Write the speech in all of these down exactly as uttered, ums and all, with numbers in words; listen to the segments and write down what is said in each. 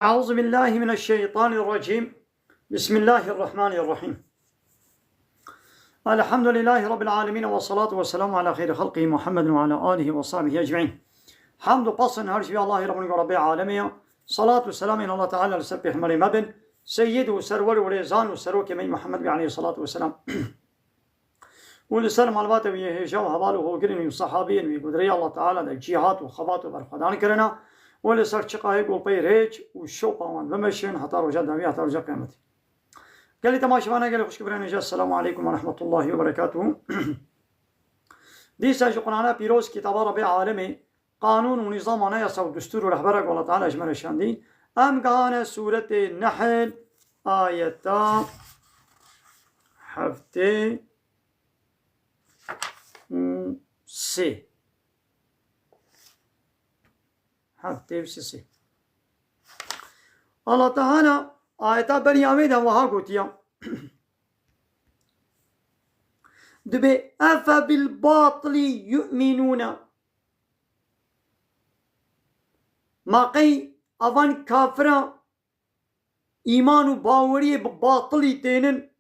أعوذ بالله من الشيطان الرجيم. بسم الله الرحمن الرحيم. الحمد لله رب العالمين، والصلاة والسلام على خير خلقه محمد وعلى آله وصحبه أجمعين. Hamd û pasên her ji vî Allahê Rabbî Rabbê Alemê ye. Salat û selamên Allah Teala li ser Pêxemberê me bin, Seyyid û Serwer û Rêzan û Serokê me Muhammed Bey aleyhissalatu vesselam. û li ser malbata wî yê hêja û heval û hogirên wî û sehabiyên wî ku di rêya Allah Teala de cîhat û xebat û berxwedan kirine û li ser çiqayê ku pey rêç û şopa wan bimeşin heta roja dawî, heta roja qiyametê. Gelî temaşevana, gelî xwişk û birayên hêja, Esselamu aleykum ve rahmetullahi ve berekatuhu. Dîsa ji Qur'ana pîroz, kitaba Rabbê Alemê, qanûn û nîzam, anayasa û destûr û rehbera ku Allah Teala ji me re şandî. Em gihane sûretê Nehl, ayeta heftê û sê. Heftê û sê. Allah Teala ayeta beriya wê de wiha gotiya. Dibê, "Efe bil batili yu'minûne." Ma qey avan kafira îman û baweriyê bi batilî tênin,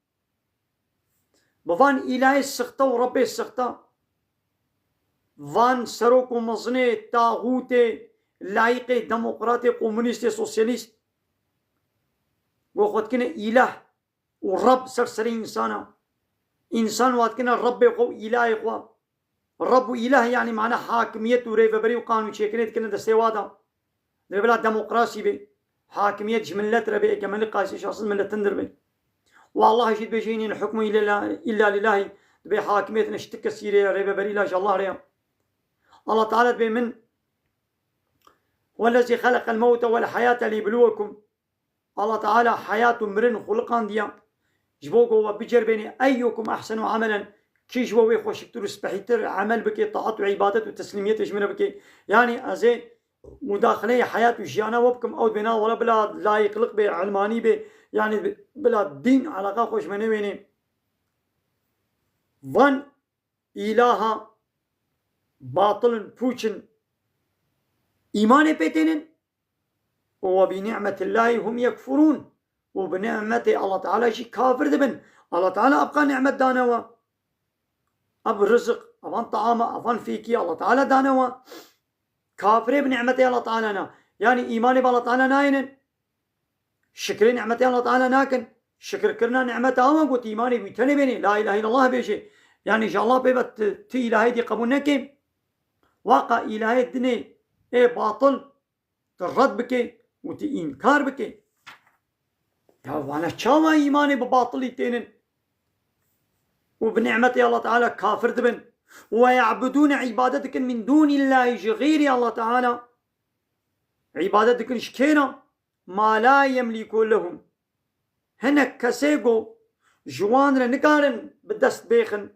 bi van îlahê sixte û Rebbê sixte, van serok û mezinê, taxûtê, layîqê, demokratê, komunîstê, sosyalîst, ku xwe dikine îlah û Reb ser serê însana. Însan wa dikine Rebbê xwe û îlahê xwe. Reb û îlah, yanî mana hakimiyet û rêveberî û qanûnçêkirinê dikine destê wa de. Divê bila demokrasî be. Hakimiyet ji millet re be, egemenlik qayîsê şahsiz miletin dir be. Û Allah jî dibêje, "În il hukmu illa, illa lillahi." Dibê hakimiyet ne ji ti kesî re ye, rêveberî la ji Allah re ye. Allah Teala dibê, "Min, huwellezî xeleqel mewte wel heyate liyebluwekum." Allah Teala heyat û mirin xuliqandiya ji bo ku we biceribêne, eyyukum ehsenu amelen, kî ji we wê xweşiktir û spehîtir emel bike, taat û îbadet û teslîmiyetê ji min re bike. Yanî ez ê mudaxileyê heyat û jiyana we bikim, ew dibêne wela bila layîqliq bê, ilmanî bê, yanî bila dîn eleqa xwe ji me newêne. Van îlaha batil in, pûç in, îmanê pê tênin û we bi nîmetillahî hum yekfurûn, û bi nîmetê Allah Teala jî kafir dibin. Allah Teala ebqa nîmet dane we. Ev rizik, evan taama, evan fêkî Allah Teala dane we. Kafirê bi nîmetê Allah Teala ne. Yanî îmanê bi Allah Teala nayênin. Şikrê nîmetê Allah Teala nakin. Şikirkirina nîmeta wan ku tu îmanê wî tenê bênê, la îlahe illallah bêjê. Yanî ji Allah pê ve ti, ti îlahê dî qebûl neke. Waqa îlahê dinê ê batil tu red bike û tu înkar bike. Ya vana çawa îmanê bi batilî tênin û bi nîmetê Allah Teala kafir dibin? Ve ya'budûne, îbadet dikin, min dûnîllahî, ji xêrî Allah Teala. Îbadet dikin ji kê re? Ma la yemlîku lehum. Hinek kesê ku ji wan re nikarin bi dest bêxin,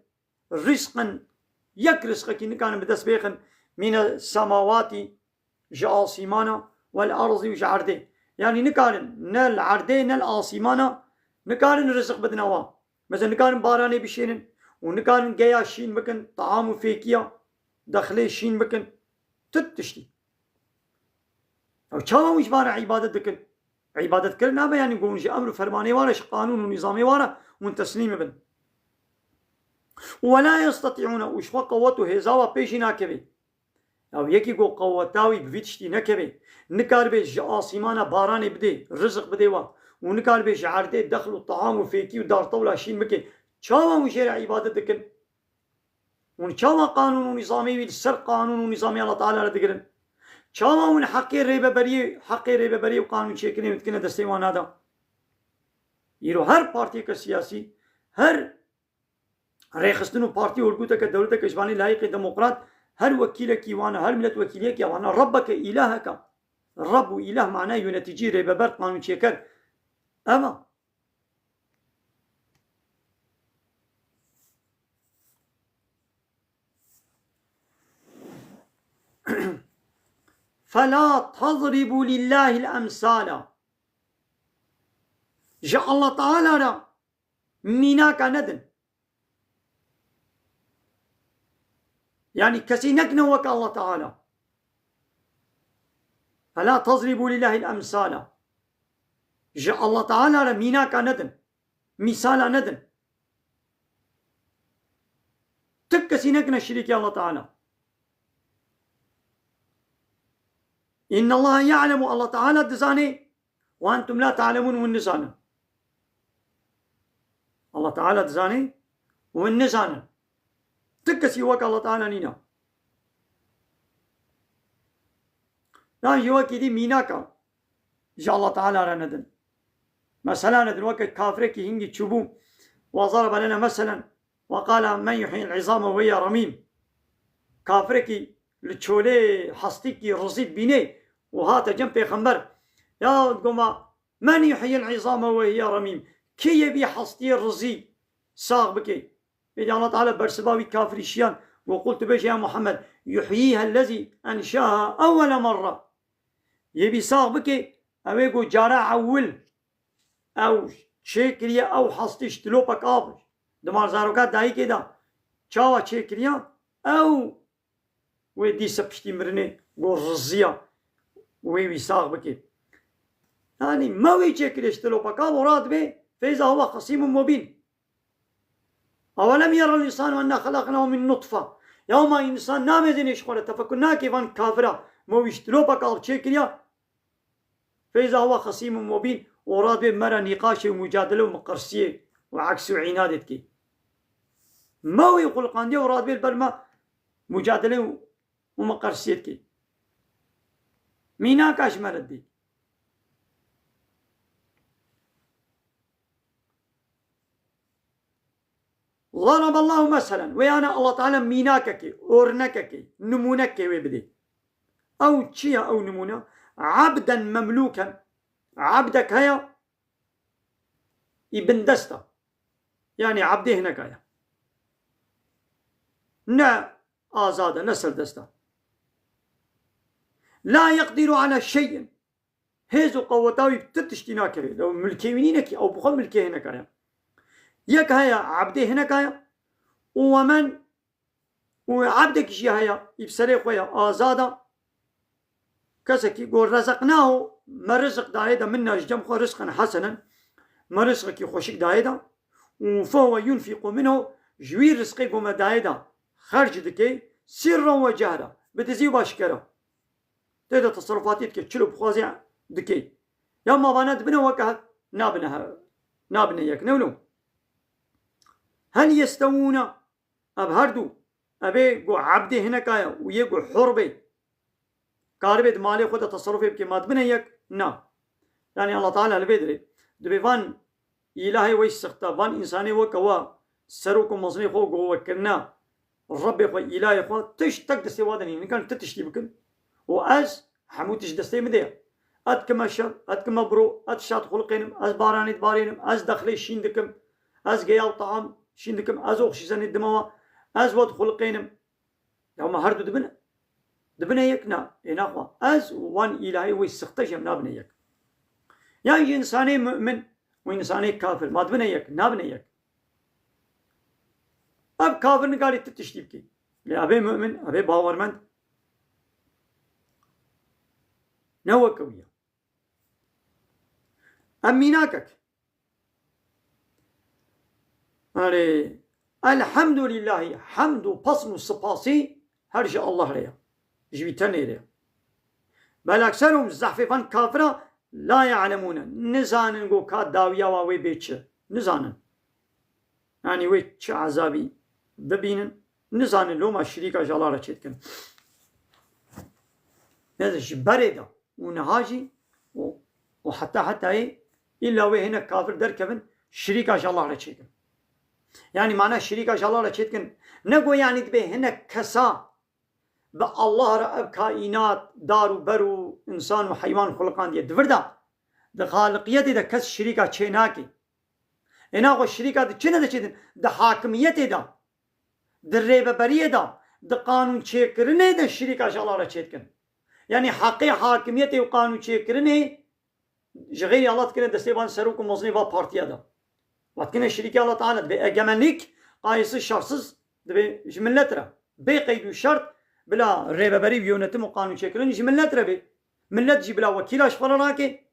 rizqin, yek rizqekî nikarin bi dest bêxin, mîne semawatî, ji asîmana, wel erdî, û ji erdê. Yanî nikarin ne li erdê ne li asîmana nikarin rizq bidine wa. Mesela nikarin baranê bişênin û nikarin geya şîn bikin, taam û fêkiya, dexlê şîn bikin, tut tiştî. Ew çawa hûn ji van re îbadet dikin? Îbadet kirin nabe, yanî ku hûn ji emr û fermanê wan re, ji qanûn û nîzamê wan re hûn teslîm bibin. Û we la yestetîûne, û ji xwe qewet û hêza wa pê jî nakeve. Ew yekî ku qeweta wî bi vî tiştî nekeve, nikaribe ji asîmana baranê bidê, rizq bidê wa, û nikaribe ji erdê dexl û taam û fêkî û dartewla şîn bike, çawa hûn jê re îbadet dikin? Hûn çawa qanûn û nîzamê wî li ser qanûn û nîzamê Allah Teala re digirin? Çawa hûn heqê rêveberiyê, heqê rêveberiyê û qanûnçêkirinê wî dikine destê wan nada? Îro her partiyeke siyasî, her rêxistin û partî û urgûteke, dewleteke ji vanê layîqê demokrat, her wekîlekî wan e, her milletvekîliyekî wan e, Rebbeke, îlaheke. Reb û îlah mana yöneticî, rêveber, qanûnçêker. Ev e. Fela tazribû lillahil emsala. Ji Allah Teala re mînaka nedin. Yanî kesî nekine wek Allah Teala. Fela tazribû lillahil emsala. Ji Allah Teala re mînaka nedin. Mîsala nedin. Ti kesî nekine şirîkê Allah Teala. Inna Allah ya'lemu, Allah Teala dizanê, ve entum la ta'lemun, hûn nizanin. Allah Teala dizanê, hûn nizanin. Ti kesî wek Allah Teala nîne. Yan jî wekî dî mînaka ji Allah Teala re nedin. Mesela nedin, weke kafirekî hingî çûbû, ve zaraba lena meselen, ve qala men yuhyil izame ve hiye remîm. Kafirekî li çolê hestîkî rizî dibînê û hate cem pêxember. Ya goma, men yuhyil izame ve hiye remîm. Kê yê vî hestiyê rizî sax bike? Êdî Allah Teala bersiva wî kafirî şiyan, go qul tu bêje ya Muhammed, yuhyiha lezî enşaha ewwele merra. Yê vî sax bike, ew ê go cara ewil ew çêkiriye, ew hestî ji dilopek av dimar zaroka dayikê de çawa çêkiriye, ew wê dîsa piştî mirinê go riziya wê wî sax bike. Yanî me wê çêkiriye ji dilopek av û radibê feyza huwa xesîmun mubîn. Awelem yerel însanu enna xelaqnahu min nutfe. Ya ma însan namêzêne ji xwe re tefekur nake van kafira me wî ji dilopek av çêkiriya. Feyza huwa xesîmun mubîn û radibê me re nîqaşê û mucadele û miqersiyê û eks û înadê dike. Me wî xuliqandiye û radibê li ber me mucadele û, û miqersiyê dike. Mînaka ji me re didê. Zaraballahu meselen. Wê yana Allah Teala mînakekê, ornekekê, nimûnekê wê bidê. Ew çi ye ew nimûne? Abden memlûken. Abdek heye, î bindest e. Yanî abdê hineka ye. Ne azad e, ne serdest e. La yeqdîru ala şeyin. Hêz û qeweta wî bi ti tiştî nakeve. Ew milkê wî nîne kî, ew bi xwe milkê hineka ye. Yek heye, ebdê hineka ye. Û wemen, û ebdekî jî heye, î bi serê xwe ye, azad e. Kesekî go rezeqnahu, me rizik dayê de, minna ji cem xwe rizqen hesenen, me rizqekî xweşik dayê de. Û fehuwe yunfiqu minhu, ji wî rizqê go me dayê de xerc dike, sirren ve cehra, bi dizî û bi aşkera. Tê de teserufatî dike, çilo bixwazê dike. Ya ma vane dibine weke hev, nabine hev, nabine yek. Ne wilo? Hel yestewûne, ev her du, ev ê ku ebdê hineka ye û yê ku hur bê, karibê di malê xwe de teserufê bike, ma dibine yek? Na. Yanî Allah Teala li vê dirê dibê van îlahê wey sixte, van însanê weke we serok û mezinê xwe ku we kirine Rebbê xwe, îlahê xwe, tişt tek destê we de nîne. Nikan ti tiştî bikin. Û ez hemû tişt destê min de ye. Ez dikime şev, ez dikime biro, ez tişta dixuliqênim, ez baranê dibarênim, ez dexlê şîn dikim, ez geya û taam şîn dikim, ez oxsîjenê dime we, ez we dixuliqênim. Ya ma her du dibine? Dibine yek? Na, ê naxwe. Ez û wan îlahê wey sixte jî em nabine yek. Yan jî însanê mu'min û însanê kafir, ma dibine yek? Nabine yek. Ev kafir nikarî ti tiştî bikî. Lê ev ê mu'min, ev ê bawermend ne weke wî ye. Em mînakek. Erê, elhemdulîllahî, hemd û pesn û sipasî her ji Allah re ye. Ji wî tenê re ye. Bel ekseruhum, zehfê van kafira, la ya'lemûne, nizanin ku ka dawiya wa wê bê çi. Nizanin. Yanî wê çi ezabî bibînin. Nizanin loma şirîka ji Allah re çêdikin. Ne ji berê de û niha jî û, û heta hetayê îlla wê hinek kafir derkevin, şirîka ji Allah re çêkin. Yanî mana şirîka ji Allah re çêdikin, ne ku yanî dibê hinek kesa bi Allah re ev kaînat, dar û ber û însan û heywan xuliqandiye. Di vir de, di xaliqiyetê de kes şirîka çê nake. Ê naxwe şirîka di çi ne de çêdin? Di hakimiyetê de, di rêveberiyê de, di qanûnçêkirinê de şirîka ji Allah re çêdikin. Yanî heqê hakimiyetê û qanûnçêkirinê ji xeyrî Allah dikine destê van serok û mezinê va partiya de. Va dikine şirîkê Allah Teala, dibê egemenlîk qayîsiz şertsiz dibê ji millet re. Bê qeyd û şert bila rêveberî û yönetim û qanûnçêkirin ji millet re bê. Millet jî bila wekîla ji xwe re nake.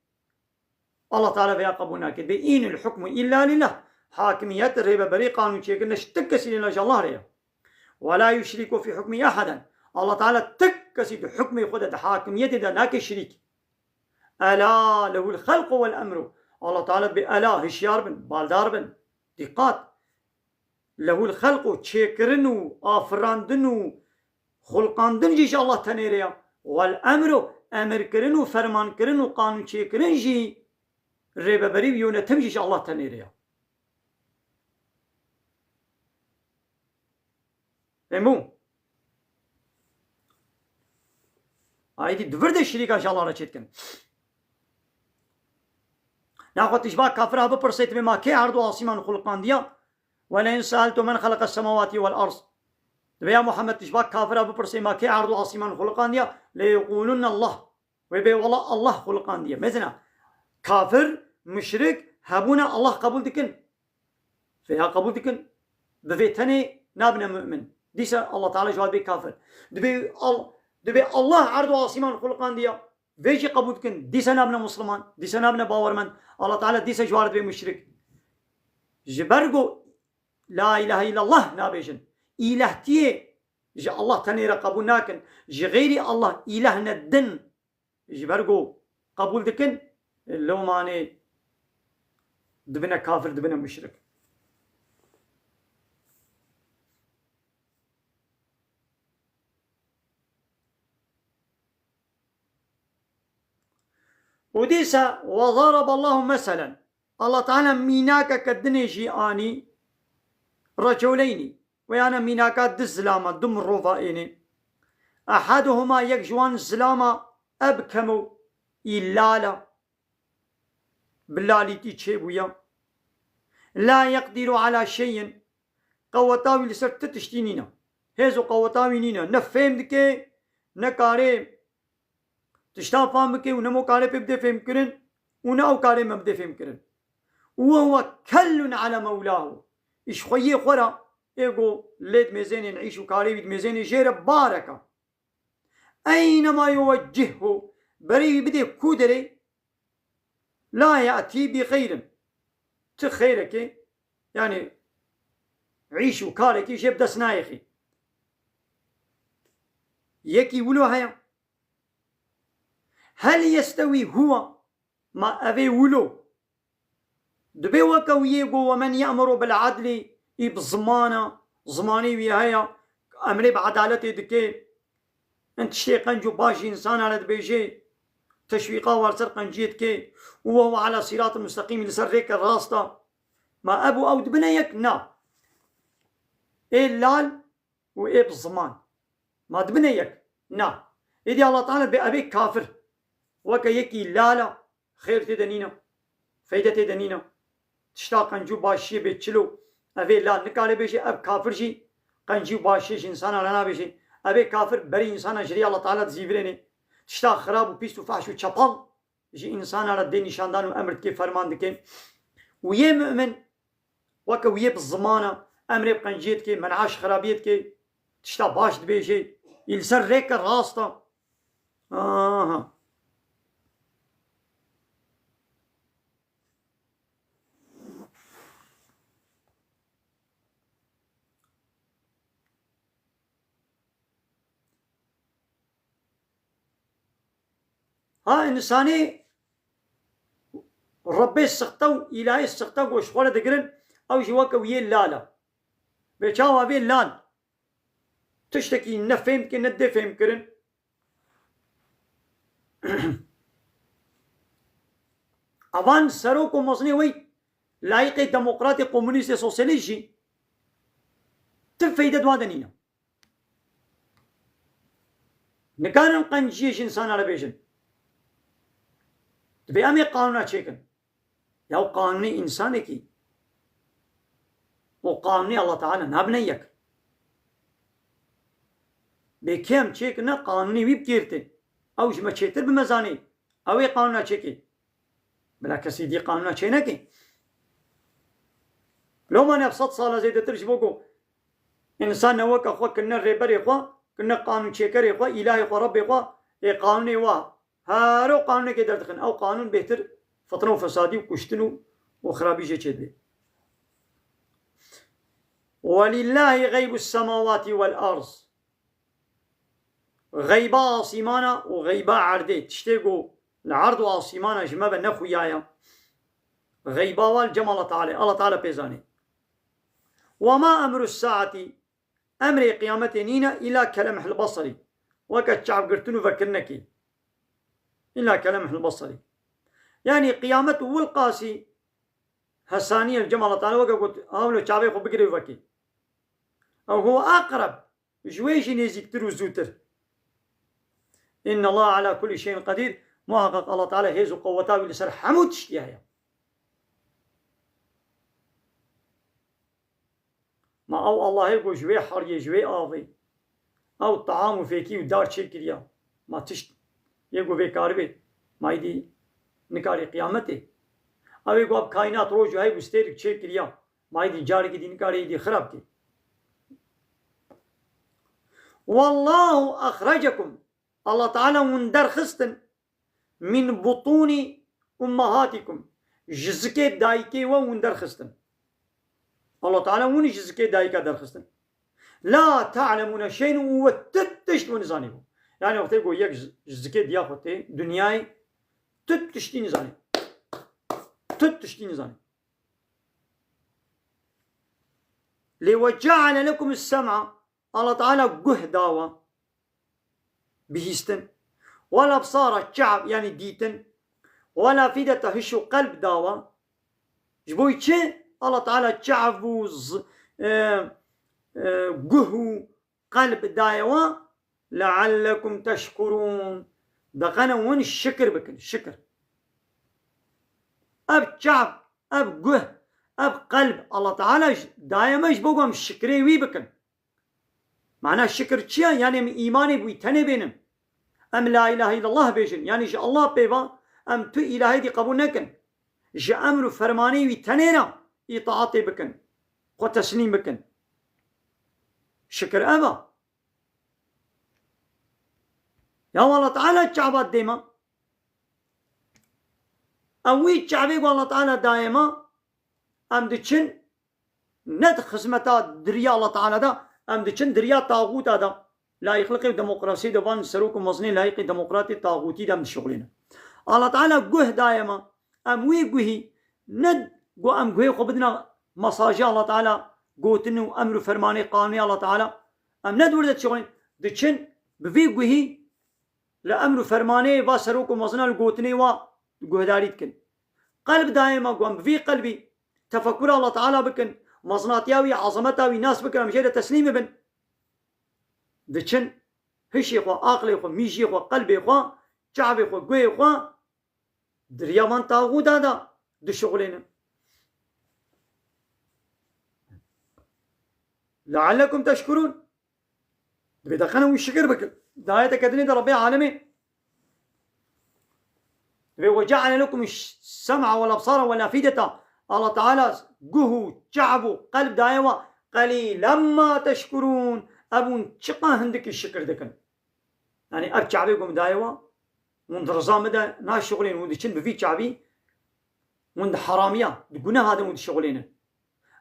Allah Teala vêya qebûl nake. Dibê, "Înil hukmu îlla lillah." Hakimiyet, rêveberî, qanûnçêkirin ji ti kesî lê ne ji Allah re ye. "Ve la yuşrîku fî hukmî ehaden." Allah Teala ti kesî di hukmê xwe de, di hakimiyetê de nake şirîk. "Ela lehul xelqu vel emru." Allah Teala dibê, "Ela, hişyar bin, baldar bin." Dîqat. "Lehul xelqu", çêkirin û afirandin û xulqandin jî ji Allah tenê re ya. "Vel emru", emirkirin û fermankirin û qanûnçêkirin jî, rêveberî û yönetim jî ji Allah tenê re ya. Êmû. Aydî di vir de şirîka ji Allah re çêdikin. Naxwe tu ji ba kafira bipirsê, dibê, "Ma kê erd û asîman xulqandiya?" "Ve le in seeltu men xeleqes semawati vel ard." Dibê, ya Muhammed, tu ji ba kafira bipirsê, "Ma kê erd û asîman xulqandiya?" "Le yequlunne Allah." Wê bê, "Wela Allah xulqandiye." Mezina, kafir, muşrik, hebûna Allah qebûl dikin. Vêya qebûl dikin. Bi vê tenê nabine mu'min. Dîsa Allah Teala ji wan dibê kafir. Dibê Al-, dibê Allah erd û asîman xulqandiya. Vê jî qebûl dikin. Dîsa nabine musliman. Dîsa nabine bawermend. Allah Teala dîsa ji wan dibê muşrik. Ji ber ku la ilahe illallah nabêjin, îlehtiyê ji Allah tenê re qebûl nakin. Ji xeyrî Allah îleh ne din. Ji ber ku qebûl dikin, lomanê dibine kafir, dibine muşrik. Û dîsa, "Ve zaraballahu meselen." Allah Teala mînakeke dinê jî anî, "Reculeynî." Weyane mînaka du zilama, du mirova ênê. "Ehaduhuma", yek ji wan zilama, "ebkemu", î lal a, bi lalîtî çêbûye. "La yeqdîru ala şeyin", qeweta wî li ser ti tiştî nîne. Hêz û qeweta wî nîne. Ne fêm dike, ne kare tişta fam bike û ne mo kare pê bide fêmkirin û ne ew kare me bide fêmkirin. "Û huwe kellun ala mewlahu." Îş xwe yê xwe re, ê ku lê dimêzênên îş û karê wî dimêzênê jê re bareka. "Eynema yuweccihhu", berê wî bidê ku derê, "la ya'tî bi xeyrin." Ti xeyrekê, yani îş û karekî jê bi dest nayêxî. Yekî wilo heye. "Hel yestewî huwa", ma evê wilo? Dibê weke wî yê ku "we men ye'muru bil adlî", î bi zimana, zimanê wî heye, emrê bi edaletê dike, in tiştê qenc û baş ji însana re dibêje, teşwîqa wan ser qenciyê dike, "û we huwe ala siratin mustaqîm", li ser rêke rast e. Ma ev û ew dibine yek? Na. Ê lal û ê bi ziman, ma dibine yek? Na. Êdî Allah Teala dibê evê kafir. Weke yekî lal a, xêr tê de nîne, feyde tê de nîne. Tişta qencî û başiyê bê çilo, evê lal nikare bêje, ev kafir jî qencî û başiyê ji însana re nabêje. Evê kafir berî însana ji rêya Allah Teala dizîvirêne. Tişta xirab û pîs û fahş û çepal ji însana re dê nîşandan û emr dike, ferman dike. Û yê mu'min, weke wî yê bi ziman e, emrê bi qenciyê dike, men'a ji xirabiyê dike, tişta baş dibêje, î li ser rêke rast e. Aha. Ha, însanê Rebbê sixte û îlahê sixte ku ji xwe re digirin, ew jî weke wî yê lal e. Bê çawa vê lal? Tiştekî ne fêm dike, ne dê fêmkirin. Evan serok û mezinê wey, layîqê demokratê, komunîstê, sosyalîst jî ti feyde di wan de nîne. Nikarin qenciyê ji însana re bêjin. Divê em ê qanûna çêkin. Ya qanûnê însanekî û qanûnê Allah Teala nabine yek. Bê kê em çêkirine, qanûnê wî bi kêr tê. Ew ji me çêtir bi me zanê. Ew ê qanûna çêkê. Bila kesî dî qanûna çê neke. Loma ne sed sala zêdetir ji bo ku însan ne weke xwe kirine rêberê xwe, kirine qanûnçêkerê xwe, îlahê xwe, Rebbê xwe, ê qanûnê wa, her ew qanûnekê derdixin. Ew qanûn bêhtir fitne û fesadî û kuştin û, û xirabî jê çêdibê. وَلِلَّهِ غَيْبُ السَّمَاوَاتِ وَالْأَرْضِ. Xeyba asîmana û xeyba erdê, tiştê ku li erd û asîmana ji me ve nexuyaye. Xeyba wa li cem Allah Teala, Allah Teala pê zanê. وَمَا أَمْرُ السَّاعَةِ. Emrê qiyametê nîne îla kelemhil basarî. Weke çavgirtin û vekirinekê. Îla kelemhil basarî. Yanî qiyamet û wilqasî hesaniye li cem Allah Teala weke got, hawlo çavê xwe bigirê û vekê. Ew huve aqreb. Ji wê jî nêzîktir û zûtir. Inna Allah ala kulli şeyin qadir. Muhakkak Allah Teala hêz û qeweta wî li ser hemû tiştî heye. Ma ew Allahê ku ji wê heriyê, ji wê avê, ew team û fêkî û dar çêkiriya, ma tişt yê ku vê karibê, ma îdî nikarê qiyametê. Ew ê ku ev kaînat roj û heyv û stêrk çêkiriya, ma îdî carekî dî nikarê îdî xirab kê. Wallahu axrajakum. Allah Teala hûn derxistin. Min butûnî ummahatikum. Ji zikê dayikê we hûn derxistin. Allah Teala hûn ji zikê dayika derxistin. La ta'lemûne şey'en û we tu tişt we nizanîbû. Yani wextê ku yek ji, ji zikê diya xwe tê dinyayê, tu tiştî nizanî. Tu tiştî nizanî. Lê ve ceale lekum sem'a. Allah Teala guh dawa. Bihîstin. Wala bsara çav, yani dîtin. Wala fîdeta hiş û qelb dawa. Ji bo çi Allah Teala çav û z-, e, e, guh û qelb daye wa? Leallekum teşkurûn. Daqene hûn şikir bikin, şikir. Ev çav, ev guh, ev qelb Allah Teala j-, daye me ji bo ku em şikirê wî bikin. Mana şikir çi ye? Yani em îmanê bi wî tenê bênin. Em la ilahe illallah bêjin. Yani ji Allah pê ve em tu ilahê dî qebûl nekin. Ji emr û fermanê wî tenê re îtaatê bikin. Xwe teslîm bikin. Şikir ev e. Ya Allah Teala çavat dê me. Ew wî çavê ku Allah Teala dayê me, em diçin ne di xizmeta diriya Allah Teala de, em diçin diriya taxûta de. Layıklıkê û demokrasiyê de van serok û mezinê layıkê demokratê taxûtî de em dişuxulînin. Allah Teala guh daye me. Em wî guhî ne ku em guhê xwe bidine mesajê Allah Teala gotin û emr û fermanê qanûnê Allah Teala. Em ne di wir de dişuxulînin. Diçin bi vî guhî li emr û fermanê va serok û mezina li gotinê wa guhdarî dikin. Qelb daye me ku em bi vî qelbî tefekkura Allah Teala bikin, mezinatiya wî, ezameta wî nas bikin, em jê re teslîm bibin. Diçin hişê xwe, aqlê xwe, mîjiyê xwe, qelbê xwe, çavê xwe, guhê xwe di riya van taxûda de dişuxulênin. Leallekum teşkurûn. Divê daqene hûn şikir bikin. Di ayeteke dinê de Rebbê alemê divê, "Ve ceale lekum sem'a vel absara vel afideta." Allah Teala guh û çav û qelb daye we. "Qelîlen ma teşkurûn." Ev hûn çiqa hindikî şikir dikin. Yani ev çavê ku min daye we, hûn di riza min de naşixulên, hûn diçin bi vî çavî, hûn di heramiya, di guneha de hûn dişixulênin.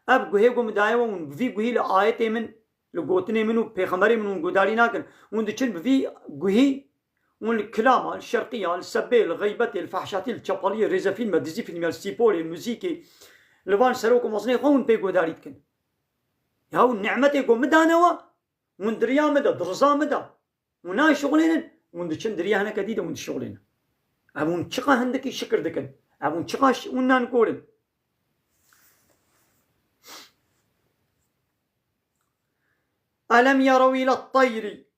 Ev guhê ku min daye we, hûn bi vî guhî li ayetê min, li gotinê min û pêxemberê min hûn guhdarî nakin. Hûn diçin bi vî guhî, hûn li kilama, li şerqiya, li sebê, li xeybetê, li fehşatî, li çepaliyê, rêzefîlme, dizî fîlmiya, li spîporê, li muzîkê, li van serok û mezinê xwe hûn pê guhdarî dikin. Ya hûn nimetê ku min dane we, hûn di riya min de, di riza min de, hûn naşixulênin, hûn diçin di riya hineke dî de hûn dişixulênin. Ev hûn çiqa hindikî şikir dikin. Ev hûn çiqa ş-, hûn nankor in. Elem yerew île teyrî.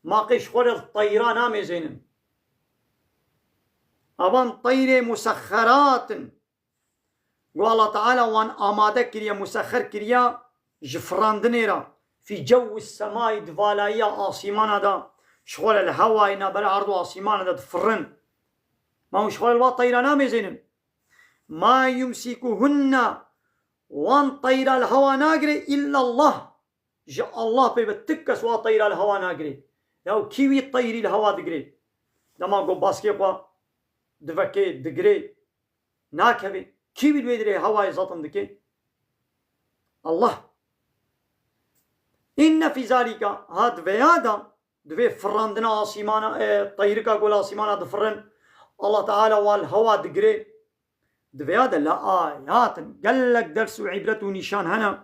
Ma qey ji xwe re li teyra namêzênin. Evan teyrê musexxerat in. Ku Allah Teala wan amade kiriye, musexxer kiriye ji firandinê re. Fî cewwis semayî, di valayiya asîmana de ji xwe re li hewayê navbera erd û asîmana de difirin. Ma hûn ji xwe re li va teyra namêzênin. Ma yumsikuhunne, wan teyra li hewa nagire, illallah. Ji Allah pê ve ti kes wa teyra li hewa nagirê. Ya û kî wî teyrî li hewa digirê? Dema ku baskê xwe divekê, digirê, nakeve. Kî wî li wê dirê hewayê zaten dike? Allah. Inne fî zalîka, ha di veya de, di vê firandina asîmana, e, teyrika ku li asîmana difirin, Allah Teala wan li hewa digire. Di veya de le ayatin, gelek ders û îbret û nîşan hene.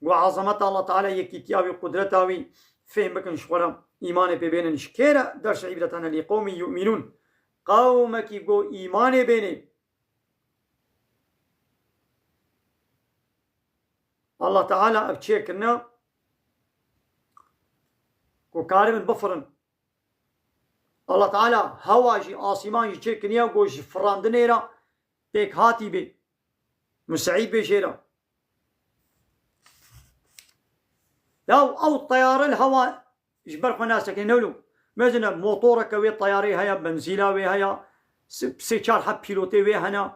Ku azameta Allah Teala, yekîtiya wî, qudreta wî fêm bikin, ji xwe re îmanê pê bênin. Ji kê re ders û îbret hene? Lî qewmî yu'minûn. Qewmekî ku îmanê bênê. Allah Teala ev çêkirine ku karibin bifirin. Allah Teala hewa jî, asîman jî çêkiriye ku ji firandinê re pêk hatî bê. Museîd bê jê re. Ya ew teyare li hewa ji ber xwe nasekinî, ne wilo. Mezine motoreke wê teyarê heye, benzîla wê heye, sê, sê çar heb pîlotê wê hene.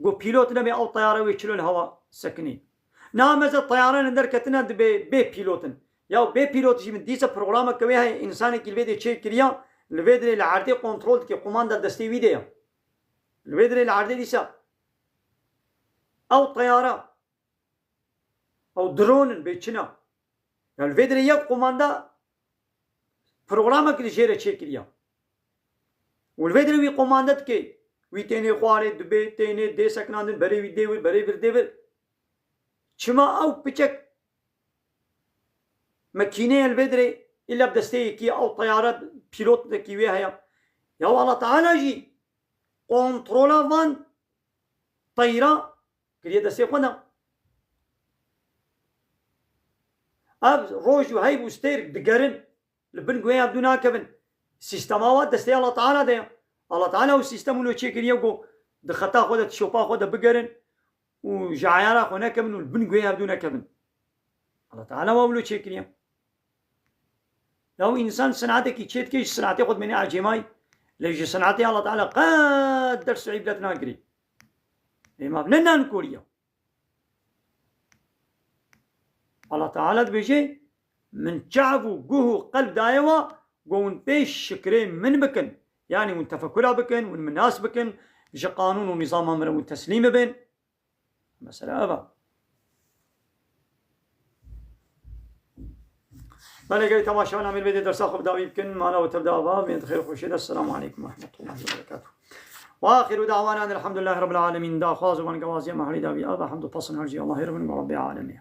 Ku pîlot nebe, ew teyare wê çilo li hewa sekinî. Na meze teyare li derketine dibe bê pîlot in. Ya bê pîlot jî min dîsa programeke wê heye, însanekî li vê dê çêkiriya, li vê dirê li erdê kontrol dike, qumanda destê wî de ye. Li vê dirê li erdê dîsa ew teyare, ew dronin bê çina. Ya li vê dirê yek qumanda programek li jê re çêkiriya. Û li vê dirê wî qumanda dike. Wî tênê xwarê, dibê, tênê, dê sekinandin, berê wî dê wir, berê vir dê vir. Çima ew piçek mekîneye li vê dirê, îlla bi destê yekî, ew teyare pîlotekî wê heye. Ya Allah Teala jî kontrola van teyra kiriye destê xwe de. Ev roj û heyv û stêrk digerin, li bin guhê hevdû nakevin. Sîstema wa destê Allah Teala de ye. Allah Teala û sîstem wilo çêkiriye ku di xeta xwe de, di şopa xwe de bigerin û ji eyara xwe nekevin û li bin guhê hevdû nekevin. Allah Teala wa wilo çêkiriye. Ya însan sinatekî çêdike, ji sinatê xwe dimêne ecêmayî, lê ji sinatê Allah Teala qet ders û îbret nagirî. Ê ma ne nankoriya. Allah Teala dibêje, min çav û guh û qelb daye wa, ku hûn pê şikrê min bikin. Yanî hûn tefekura bikin, hûn min nas bikin, ji qanûn û nîzama min re hûn teslîm bibin. Mesela ev e. Belê, gelî temaşevan, em ê vê dersa xwe bi dawî bikin. Mala we tev de ava, em ê di xêr û xweşiyê de. Selamu aleykum ve rahmetullahi ve berekatuh. Ve axiru da'wana elhamdülillahi rabbil alemin. Daxwaz û bangewaziya me herî dawî ev e. Hamd û pes û hercî Allahê re bin, Rabbê alemê.